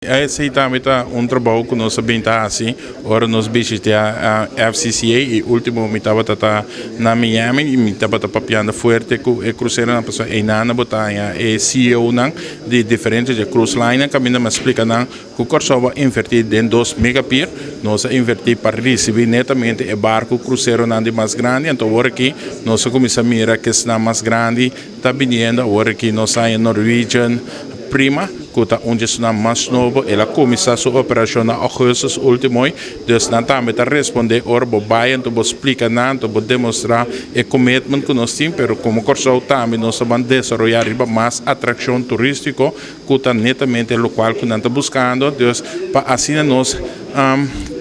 Esei tambe ta un trabou ku nos a bin ta hasi ora nos bishitá FCCA i último mi tabata ta na Miami i mi tabata papiando fuerte ku e kruseronan pasobra einan bo ta haña e CEOnan di diferente dje cruise linenan kaminda mi a splika nan ku Kòrsou a invertí den dos mega pier. Nos a invertí pa risibí netamente e barku kruseronan di mas grandi anto awor aki nos a kuminsá mira kesnan mas grandi ta biniendo. Awor aki nos haña Norwegian Prima ku ta un di esnan mas nobo. El a kuminsá su operashon na ougùstùs último, dus nan tambe ta respondé ora bo bai, anto bo splika nan, anto bo demostrá e commitment ku nos tin. Pero komo Kòrsou tambe nos ta ban desaroyá riba mas atrakshon turístiko ku ta netamente lokual ku nan ta buskando, dus pa asina nos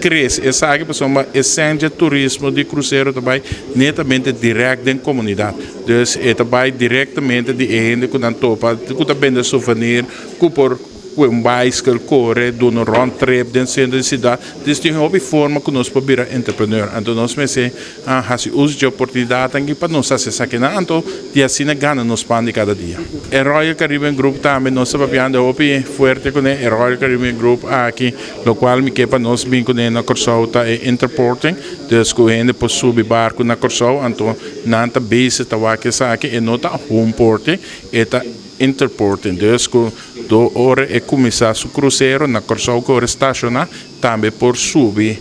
krese esaki, pasobra e sèn dje turismo di krusero ta bai netamente dirèkt den komunidat. Dus e ta bai direktamente di e hende ku nan topa ku ta bende souvenir, ku por ku un baiskel kore duna un round trip den sentro di siudat. Dus tin hopi forma ku nos por bira entrepreneur. Anto nos mester hasi uso dje oportunidat aki pa nos hasi esakinan, anto di asina gana nos pan di kada dia. E Royal Caribbean Group tambe nos ta papiando hopi fuerte kuné. E Royal Caribbean Group aki, lokual mi ke pa nos bin kuné na Kòrsou, ta e interporting, dus ku hende por subi barku na Kòrsou, anto nan ta bezig ta wak esaki. E no ta homeporting, e ta interporting, dus ku do ora e kuminsá su krusero na Kòrsou, ku ora e stashoná, tambe por subi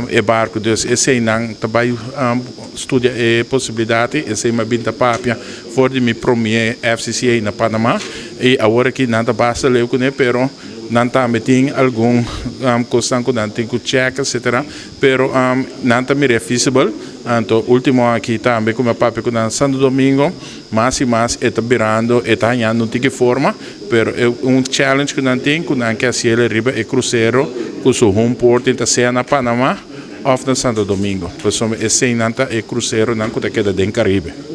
e barku. Dus eseinan ta bai studia e posibilidat. Esei mi a bin ta papia for di mi promé FCCA na Panama i awor aki nan ta basta leu kuné, pero nan tambe tin algun kosnan ku nan tin ku check, etcetera, pero nan ta mira feasible. Anto último aki tambe ku mi a papia ku nan Santo Domingo, mas i mas e ta birando, e ta hañando un tiki forma, pero e un challenge ku nan tin ku nan ke hasiel riba e krusero ku su home port ta sea na Panama òf na Santo Domingo, pasobra eseinan ta e kruseronan ku ta keda den Karibe.